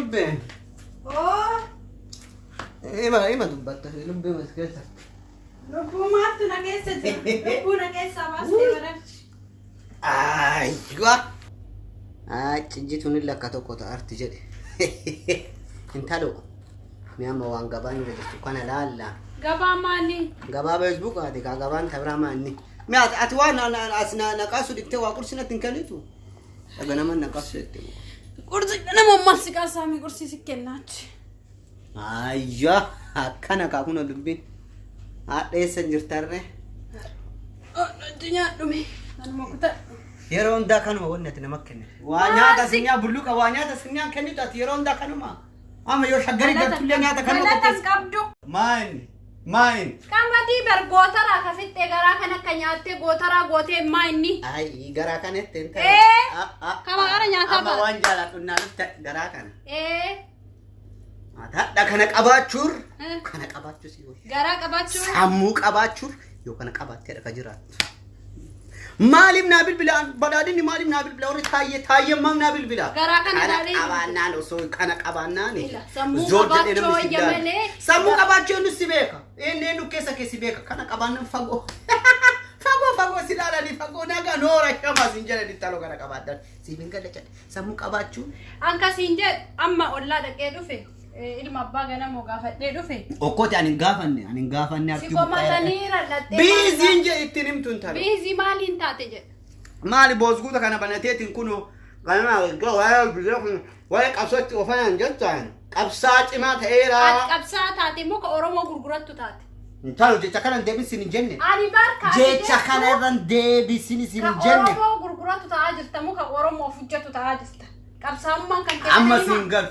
Lubbee. Oo, Ima ima dubbatta lubbee mas keessa. Lubbuu maaltu na keessa jira? Lubbuu na keessaa baastee bararchi. Aywa. Cijjituun lakka tokko ta'arti jedhe. Intalo. Mi amma waan gabaan irra jirtu kana laalla. Gabaa maali? Gabaa Facebookaati kaa gabaan tabraa maanni. Mi ati waan as naqaasu dhiqtee waa qursi natti hin kennitu? Dhaga nama naqaasu jette. Qursi nama ammas si qaasaami qursi si kennaachi. Ayya akkana kaa kun dubbiin. Haadha eessa jirtarree? Natti nyaadhume. Anuma kutadhu. Yeroo hundaa kanuma wanni ati nama kennitu. Waa nyaata sinyaa bulluqa waa nyaata sinyaan kennitu ati yeroo hundaa kanuma. Amma yoo shaggarii galtullee nyaata kanuma Galata hin qopheessi. qabdu. Maayin maayin. Qamadii bar gootaraa ka fixxee garaa kan akka nyaattee gootaraa gootee maa inni? Ay garaa kana itti hin Ee, kama gara nyaataa Amma ba'a. waan jaaladhu naa dhufte garaa kana. Ee, Hadha kana qabaachuur Eh. kana qabaachuu si wayya. Garaa qabaachuu. Sammuu qabaachuur yoo kana qabaattee dhaka jiraattu. Maaliif naa bilbila badhaadhinni maaliif naa bilbila warri taayyee taayyee maaf naa bilbila. Garaa kana ilaalee qabaannaan osoo kana qabaannaan. Ila, sammuu zoor jedhee qabaachuu namni si wayya ilaala. malee. Sammuu qabaachuu eenyu si beeka. Eenyu eenyu keessa kee si beeka. Kana qabaannaan fagoo. Fagoo fagoo si ilaalanii fagoo nagaa noora shamaa sin jedhan ittaloo kana qabaadhaan. Siif hin galle jedhe. Sammuu qabaachuu. Akkasiin jedhu amma ollaa dhaqee dhufe ilma abbaa ganamoo gaafadhee dhufe. Okkooti ani hin gaafanne ani hin gaafanne Si komatanii ral'attee. Biiziin jedhe ittiin himtu hin talu. Biizii maaliin taate jedhe. Maali boosguuta kana banateetiin kun ganama waa'ee biyya kun waa'ee qabsootti ofanan jechaan qabsaa cimaa Ati ta'eera. qabsaa taate muka Oromoo gurgurattu taate. Intalu jecha kana hin deebisin hin jenne. Ani barka ati Jecha jettu kana irra hin deebisin isin ka hin jenne. Oromoo gurgurattu ta'aa jirta muka Oromoof hojjetu ta'aa jirta. Qabsaa'ummaan kan kee Amma kana siin hima. galu.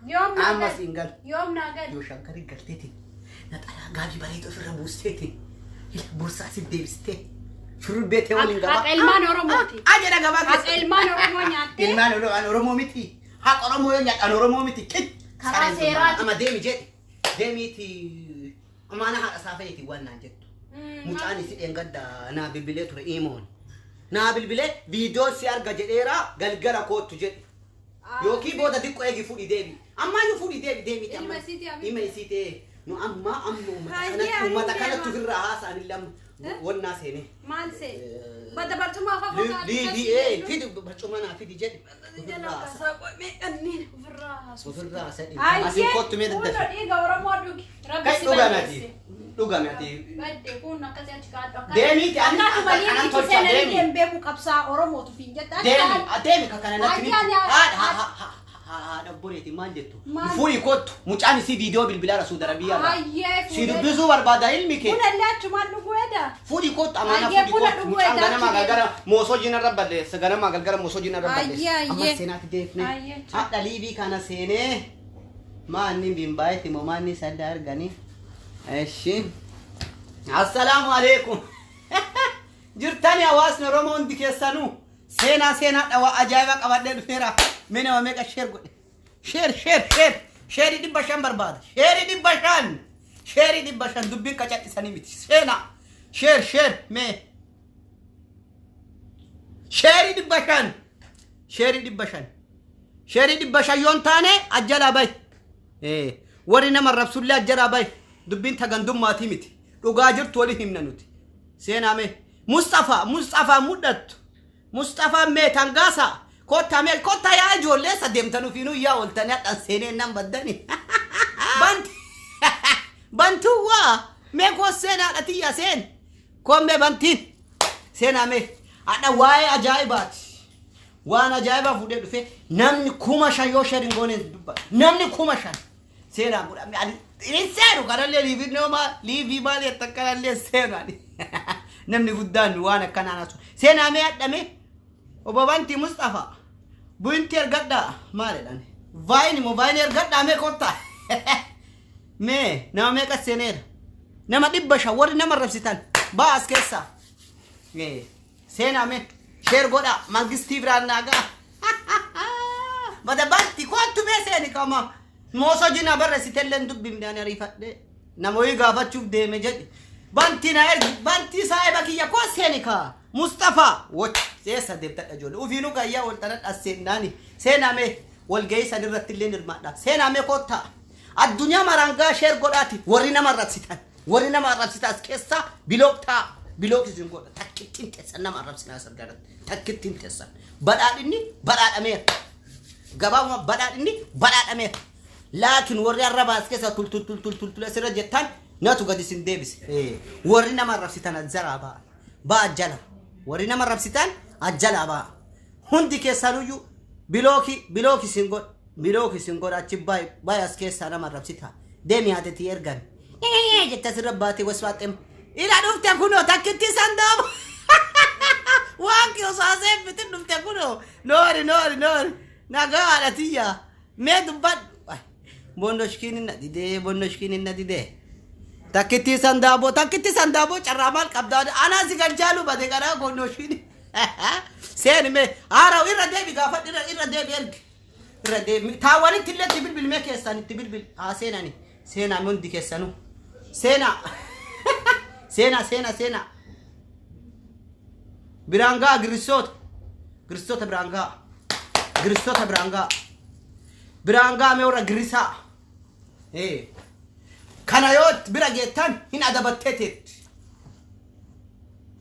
Yoom naa Amma gali? siin galu. Yoom naa gali? Yoo shaggarii galteetiin naxalaa gaabii bareedu ofirra buusteetiin boorsaa si deebistee shurrubbee ta'e waliin gabaa. Haqa ilmaan Oromooti. Ah jedha gabaa Haqa keessa. ilmaan Oromoo nyaattee. Ilmaan Oromoo miti. Haqa Oromoo yoo nyaadhaan Oromoo miti. Kit. Karaa seeraati. Amma deemi jedhi. Deemiiti. Amaana haadha isaa fe'eeti waan naan jettu. Mucaan isi dheengadda naa bilbilee ture imoon. Naa bilbilee viidiyoo si arga jedheera galgala koottu jedhe. Yookiin booda xiqqoo eegi fuudhi deebi. Ammayyuu fuudhi deebi deemiti Ilma amma. isiitii haa Ilma isii ta'e nu amma amma uummata Hayyee, kanatti ani uummata deema. kanatti ofirraa haasa'an illee wannaa seenee. Maal see? Bada barcuma afaan fakkaatu. Liivii ee fidi barcuma naa fidi jedhe. Ofirraa haasa. Ofirraa haasa. Asiin kottu mee Kun daddafe. dhiiga Oromoo dhugi. Rabbi Kai si dhugame balleesse. ati. Dhugame ati. Badde kun akkasii achi kaadhu. Deemiiti, ani- Akkaatuma anan liiviitti tolcha, seenanii deemi. deem beeku qabsaa Oromootu fiin jetta. Achi Deemi kaadhu. deemi ka kana natti miti. Ayyaana- Haadha haadha obboleeti maal jettu? Maal? Fuudhi kottu mucaan isii viidiyoo bilbilaa rasuu darabiyaa irraa. Ayyee Si fuudhee. dubbisuu barbaada ilmi kee. Buna illee achumaan dhuguu eda. Fuudhi kottu amaana Ayyee, fuudhi buna kottu dhuguu mucaan edaa ganamaa achi galgala moosoo jinarra balleessa ganamaa galgala moosoo jinarra balleessa. Ayyee, Amma ayyee. seenaatti deefne. Ayyee. Haadha liibii kana seenee maanni bimbaayiti moo maanni sadda arganii. Eshi. Assalaamu alaikum. Jirtani hawaasni Oromoo hundi keessanuu seenaa seenaa dhawaa ajaa'iba qabadhee dhufeera. Mee nama meeqa share godhe? Share share share sheerii 500 barbaada. Sheerii 500 sheerii 500 dubbiin qacadhisanii miti. Seenaa share share mee sheerii 500 sheerii 500 sheerii 500 yoon taane ajjalaa bahi. Warri nama arrabsullee ajjalaa bahi. Dubbiin tagandummaatii miti. Dhugaa jirtu wali himna nuti. Seenaa mee Mustafaa Mustafaa mudhattu. Mustafaa mee tangaasa kottaa mee kottaa yaa ijoollee isa deemtan ofiinuu yaa ooltanii hadhaan seenee nan baddani. Banti bantuu waa mee koo seenaa haadha tiyya seen koo mee bantiin seenaa mee hadha waa'ee ajaa'ibaati. Waan ajaa'ibaa fuudhee dhufe namni 5000 yoo share hin goone dubba namni 5000 seenaa godhame ani hin seenu kanallee liivii nama liivii maali akka kanallee seenu ani namni guddaan waan akkanaan asu seenaa mee hadhame obbo Bantii Mustafa bu'inti ergadhaa maal jedhan vaayini moo vaayini ergadhaa mee kottaa mee nama meeqa seeneera nama 500 warri nama rabsitan ba'aa as keessaa seenaa mee share godhaa mangistii biraan naa ga'a bada banti kottu mee seeni kama moosoo jinaa barreessitellee hin dubbifne ani ariifadhe nama wayii gaafachuuf deeme jedhe banti na ergi banti saahiba kiyya koo seeni kaa Mustafaa woch seessa deemtadha ijoollee ufiinuu kayyaa wal tanadha seennaani seenaa mee Walgahii san irratti illee hirmaadha. Seenaa mee koottaa. Addunyaa maraangaa share godhaati warri nama arrabsitan. Warri nama arrabsitan as keessaa block ta'a. Block isin godha. Takkittiin teessan nama arrabsinaa as irratti. Takkittiin teessan. Badhaadhinni badhaadhameera. Gabaabuma badhaadhinni badhaadhameera. Laakiin warri arraba as keessa tul tul tul tul tul tul asirra jettan natu gadi isin deebise. Warri nama arrabsitan ajjalaa ba'a. Ba'a ajjala. Warri nama arrabsitan ajjalaa ba'a. Hundi keessanuyyuu block block isin godha. Block isin godha achi baay'ee as keessaa nama arrabsita. Deemi haatetii ergan. Jetta asirra baatee waswaaxem. Ila dhufte kunoo takkitti sandaaba. Waan kiyosaasee fitin dhufte kunoo. Noori noori noori. Nagaa haadha tiyya. Mee dubbadhu. Bondoshkiin na didee bondoshkiin na didee. Takkitti sandaaboo takkitti sandaaboo carraa maal qabdaa? Anaa si galchaalu bade karaa bondoshkiin. Seeni mee haaraw irra deebi gaafadhu irra irra deebi ergi. Irra deebi taawwanitti illee itti bilbil mee keessan itti bilbil haa seenani. Seenaa hundi keessanuu. Seenaa. Seenaa seenaa seenaa. Biraan ga'a giristoota. Giristoota biraan ga'a. Giristoota biraan ga'a. Biraan ga'a mee warra girisaa. Kana yoo bira geettan hin adabattee teetti.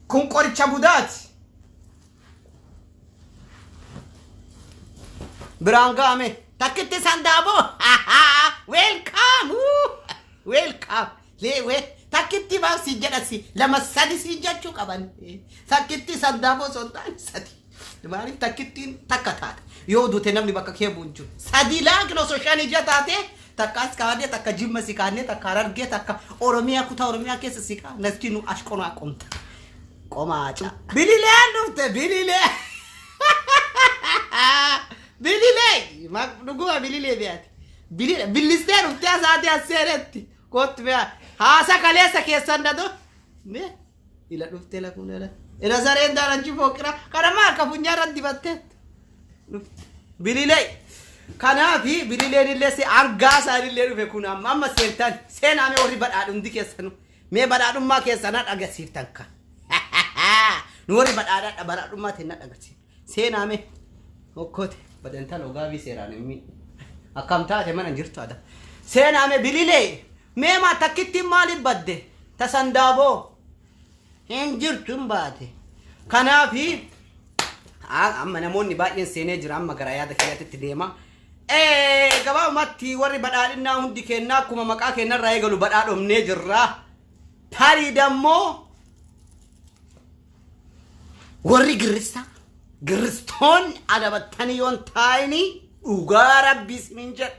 Kun qoricha budaati. Biraan ga'ame. Takkitti sandaaboo. Welcome. Welcome. Leewee takkitti maal si jedha si lama sadi si jechuu qaban. Takkitti sandaaboo osoo hin taane sadi. Maaliif takkittiin takka taate? Yoo duute namni bakka kee bu'u hin jiru. Sadi laakin osoo shan ija taate takka as kaa'annee takka Jimma si kaa'annee takka Harargee takka Oromiyaa kutaa Oromiyaa keessa si kaa'annee nu ashqonaa qomta. Qomaaca. Bilileen dhufte bililee. Bililee. Dhuguma bililee beati. Bililee billistee dhuftee asaatii as seenetti. Kootti bea. Haasa kaleessa keessan dado. Mee ila dhuftee lakuun ila. Ila sareen daaranchi fooqira. Kana maal ka funyaarra dibattee. Bililee. Kanaafi bilileen illee si hangaa isaanillee dhufe kun amma amma seentan seenaa mee warri badhaadhu hundi keessanu mee badhaadhummaa keessanaa agarsiiftan ka. Nu warri badhaadhaa badhaadhummaa teennaa agarsiiftan. Seenaa mee okkote badantan ogaabii seeraan himmi. Akkam taate mana jirtu ada. Seenaa mee bililee mee maa takkittiin maaliif badde tasandaaboo hin jirtu hin baate. Kanaafi amma namoonni baay'een seenee jira amma gara yaada kiyyaatti deema. Gabaabumatti warri badhaadhinnaa hundi kennaa akkuma maqaa kennarraa eegalu badhaadhomnee jirra. Tarii dammoo warri girrissa girristoonni adabattanii yoon taa'anii dhugaa rabbii isiniin jedha.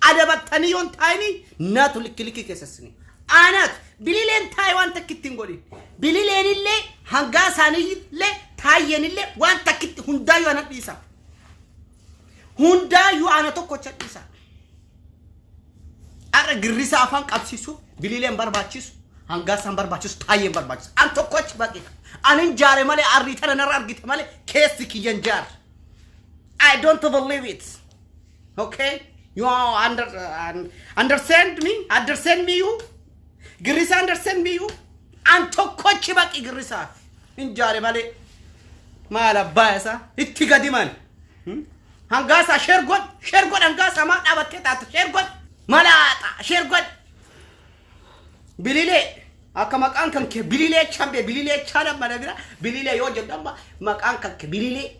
Adabattanii yoon taa'anii natu likki likki keessa isinii. Anatu bilileen taa'e waan takka ittiin godhin. Bilileen illee hangaa isaanii illee taayyeen illee waan takkitti hundaayyuu ana dhiisa. Hundaayyuu ana tokkocha dhiisa. Har'a girrisa afaan qabsiisu bilileen barbaachisu hangaa isaan barbaachisu taayyeen barbaachisu. An tokkochi baqe. Anin jaare malee arrii tana narra argite malee keessi kiyyan jaare. I don't believe it. Okay? You are understand me? Understand me you? Girrisa understand me you? An tokkochi baqi girrisaaf. Hin jaare malee. Maal abbaa isaa itti gadi man. Hangaasaa share godh share godh hangaasaa maal dhaabattee taata share godh malaaxa share godh. Bililee akka maqaan kan kee bililee chambe bililee chaana mana bira bililee yoo jedhu amma maqaan kan kee bililee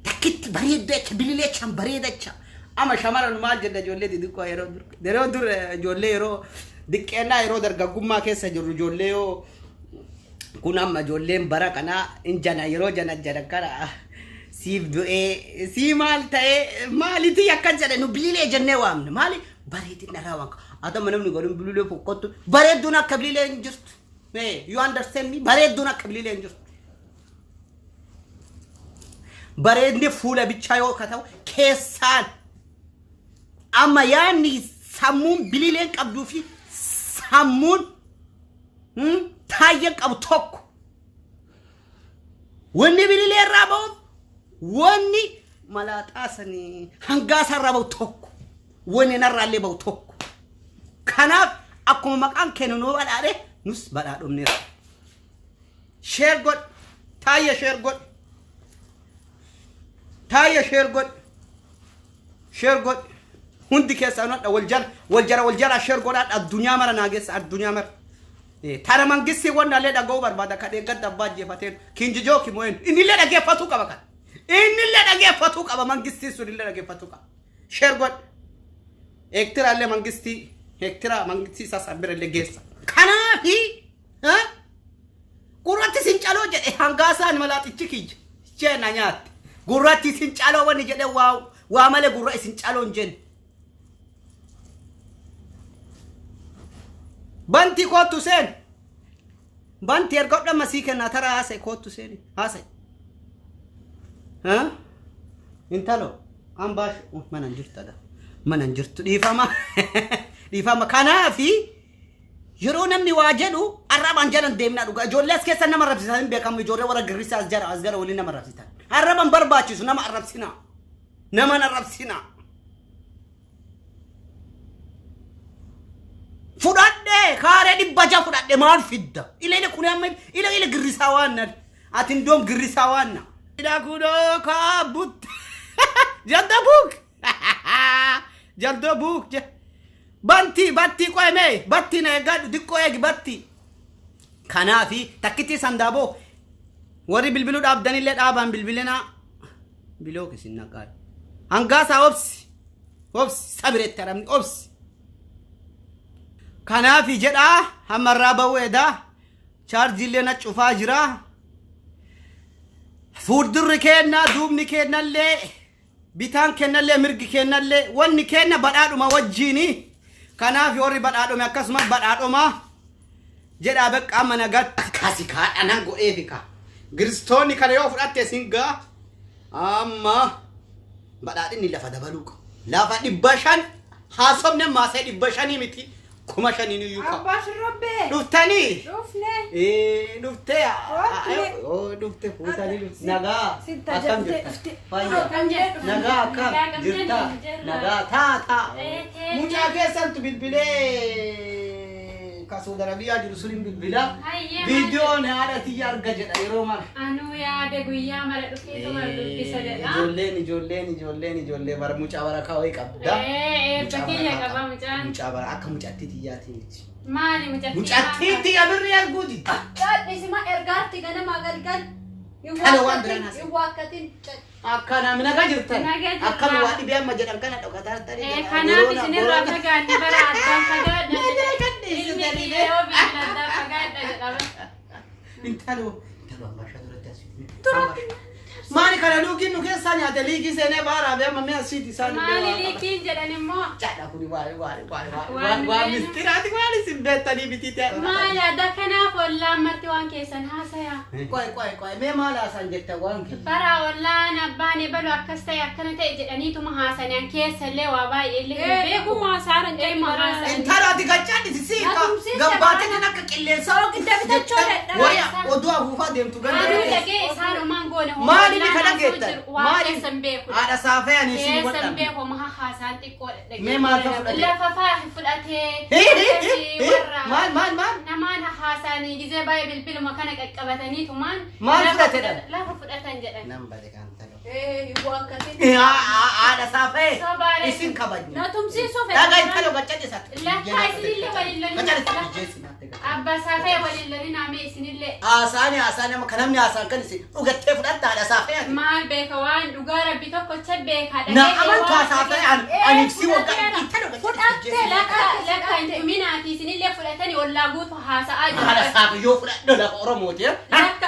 takkitti bareedda bililee chan bareedacha. Amma shamaran maal jedha ijoollee xixiqqoo yeroo dur yeroo dur ijoollee yeroo diqqeennaa yeroo dargaggummaa keessa jirru ijoollee yoo kun amma ijoolleen bara kanaa hin jana yeroo jana jana kana siif du'ee sii maal ta'ee maaliti akkan jedhe nu bililee jennee waamne maali bareedina irraa waan atama namni godhin bililee fokkottu bareedduun akka bililee hin jirtu. You understand me? Bareedduun akka bililee hin jirtu. Bareedni fuula bichaa yoo ka ta'u keessaan amma yaadni sammuun bilileen qabduu fi sammuun taayyeen qabu tokko. Wanni bililee irraa ba'u wanni malaaxaa sanii hangaa irraa ba'u tokko. Wanni narraa illee ba'u tokko. Kanaaf akkuma maqaan kennu nu badhaadhe nus badhaadhumneera. Share godh taayya share godh taayya share godh. Share godhi. Hundi keessaa nodha wal jala wal jala wal jala share godhaa addunyaa mara naa geessa addunyaa mara. Tara mangistii wannaallee dhaga'uu barbaada kan eeggadda abbaa ajjeefateen kinjijoo kimo'een innillee dhaggeeffatuu qaba kan. Innillee dhaggeeffatuu qaba mangistiin sun illee dhaggeeffatuu qaba. Share godhi. Eektiraallee mangistii eektiraa mangistii isaa san bira illee geessa. Kanaafi gurratti sin caloo jedhe hangaasaan malaaxichi kiyya. Ishee na nyaatte. Gurratti sin caloo wanni jedhe waa malee gurra isin caloo hin jenne. Bantii koottu seen. Bantii erga hodhama sii kennaa tara haasa'e koottu seeni haasa'e. Intalo ambaash mana hin jirtu ada. Mana hin jirtu dhiifama. Dhiifama kanaafi yeroo namni waa jedhu arrabaan jalan deemnaa dhugaa. Ijoollee as keessa nama arrabsisan hin beekamu. Ijoollee warra girrisaa as jara as gara waliin nama arrabsisan. Arraban barbaachisu nama arrabsinaa. Nama arrabsinaa. Fudhadhe kaaree 600 fudhadhe maal fidda? Ila ila kun amma ila ila girrisaa waan na ati indoom girrisaa waan na. Ila kunoo kaabut jalda buuk jaldo buuk je bantii battii qo'e mee battii na eeggadhu diqqoo eegi battii. Kanaafi takkitti sandaaboo warri bilbiluu dhaabdanillee dhaabaan bilbilinaa biloo kisin naqaa. Hangaasaa obsi obsi sabiretti haramni obsi. Kanaafi jedhaa hammarraa ba'uu edaa chaarjiillee na cufaa jira. Fuuldurri keenna duubni keennallee bitaan keennallee mirgi keennallee wanni keenna badhaadhuma wajjiini. Kanaaf warri badhaadhome akkasumas badhaadhoma jedhaa beqqa amma nagatti. Akkasi kaadhanan godheefi ka. Kiristoonni kana yoo fudhatte sin gaa amma badhaadhinni lafa dabaluu qaba. Lafa 500 haasofne maasee 500 miti 5,000 iyyuu qaba. Abbaa shurrubbee. Dhuftanii? Dhufne. Dhuftee? Dhufne. Dhufte fuutanii dhufte. Nagaa. Sitta Akkam jettee jirta? dhufte. Fayyaa. Akkam jirta? Nagaa akkam Nagaa jirta? jirra. Nagaa taa taa. Tee. Mucaa keessantu bilbilee ka Saudi Arabiyaa jiru sun hin bilbila. Hayyee. Viidiyoon haadha tiyya arga jedha yeroo mara. Anuu yaade guyyaa mara dhufeetuma dubbisa jedha. Ijoolleen ijoolleen ijoolleen ijoollee bara mucaa barakaa wayii qabda. Eebba kiyya qaba mucaan. Mucaa bara akka mucattii tiyyaatii miti. Maali mucattii? Mucattii tiyya birrii arguuti. Cadhisima ergaatti ganama galgal. Hin Kana waan waakkatin, biraan haasa'e. hin waakkatin. Akkana nagaa jirtan. Nagaa jirra. Akkam waa dhibee amma jedhan kana dhokataa jirtanii. Kanaaf isinirraa fagaanne bara addaan fagaadha jedha. Ilmi kiyya yoo bilbila addaan fagaadha jedhama. Intalo intalo ammashaa duratti asii. Maali kana luukiin nu keessaa nyaate liikii seenee baaraa fi amma mi'a asiiti isaan Maali liikiin jedhan immoo? Cadha kuni waa waa waa waa Waan waa beenu. mistiraati waan isin beektanii miti ta'e. Maali adda kanaaf ollaan marti waan keessan haasaya. Qoy qoy qoy mee maal haasaan jetta waan kiyya. Bara ollaan abbaan ebalu akkas ta'e akkana ta'e jedhaniituma haasanian keessallee waa baay'ee illee hin beeku. Beekuma saara Ilma haasa'an. Intalo ati gachaan siika Natumsiise gabbaatee baana. akka qilleensaa Soogidda bitachuu dadhabaa. Waya oduu afuufaa deemtu ganda Anuu keessa. dhagee isaan homaan goone homaa Maali ollaan kana haasa'u geettan? jiru waa Maali? keessan beeku. Haadha saafee ani isin Keessan godhan. beeku maha haasaan xiqqoo dhagee. Mee maal fa fudhate? Lafa faa fudhatee. Hii warra maal maal maal? Namaan haasaanii gizee baay'ee bilbiluma kana qaqqabataniitumaan. Maal lafa fudhate dha? Lafa fudhatan jedhan. Nan bade kan talo. Hin waakkatin. Haadha saafee Sobaaree. isin kabajna. Na tumsiisuu Dhagaa intalo gachaan isaatti. Lakkaa isinillee waliin lolin. Gachaan Abbaa saafee waliin lolin amee isinillee. Haasaani haasaan nama kan namni haasaan kan isin dhugattee fudhatta haadha saafee ati. Maal beeka waan dhugaa rabbi tokkocha beeka. Na amantu haasaafe ani si waggaa intalo Fudhatte. Lakka lakka hin tuminaati isinillee fudhatanii ollaa guutuu haasa'aa Haadha jiru. saafee yoo fudhadhu lafa Oromooti. Lakka.